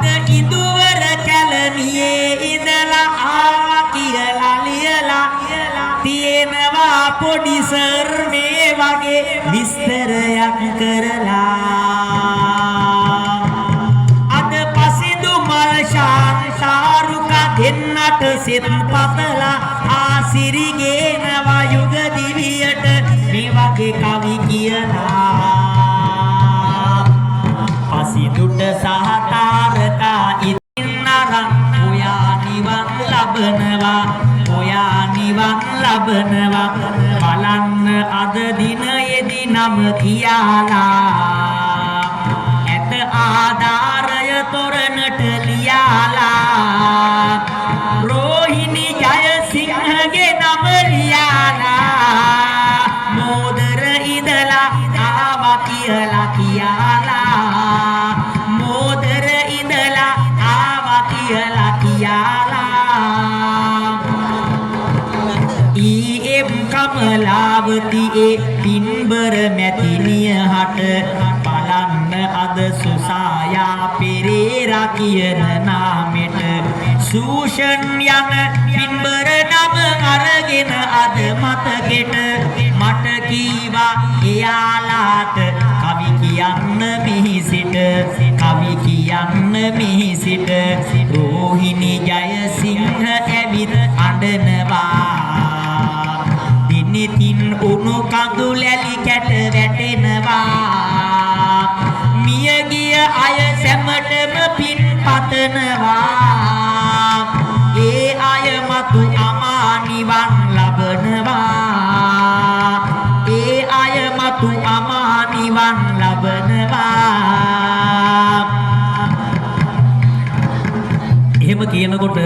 අද ඉදුවර කැලණියේ ඉඳලා ආවා කියලා ලියලා තියෙනවා පොඩි සර් මේ වගේ විස්තරයක් කරලා. අද පසිඳු මල්ෂාන් ශාරුකා දෙන්නට සිත් පතලා ආසිරි ගේනවා යුග දිවියට මේ වගේ කවි කියලා. පසිඳුට සහ තාරකා ඉතින් අරන් ඔයා නිවන් ලබනවා, ඔයා නිවන් ලබනවා. බලන්න අද දිනයේදී නම කියාලා ඇත ආධාරය තොරණට ලියාලා. රෝහිණි ජයසිංහගේ නම ලියාලා මෝදර ඉඳලා ආවා කියලා කියාලා, මෝදර ඉඳලා ආවා කියලා කියාලා. ඊ.එම්. කමලාවති ඒ පින්බර මැතිනිය හට බලන්න අද සුසායා පෙරේරා කියන නාමෙට. සූෂන් යන පින්බර නම අරගෙන අද මතකෙට මට කීවා එයාලාට කවි කියන්න මෙහි සිට, කවි කියන්න මෙහි සිට. රෝහිණි ජයසිංහ ඇවිත් අඬනවා, දිනිතින් උණු කඳුලැලි කැට වැටෙනවා. මියගිය අය සැමටම පින් පතනවා, ඒ අය මතු අමා නිවන් ලබනවා, ඒ අය මතු අමා නිවන් ලබනවා. එහෙම කියනකොට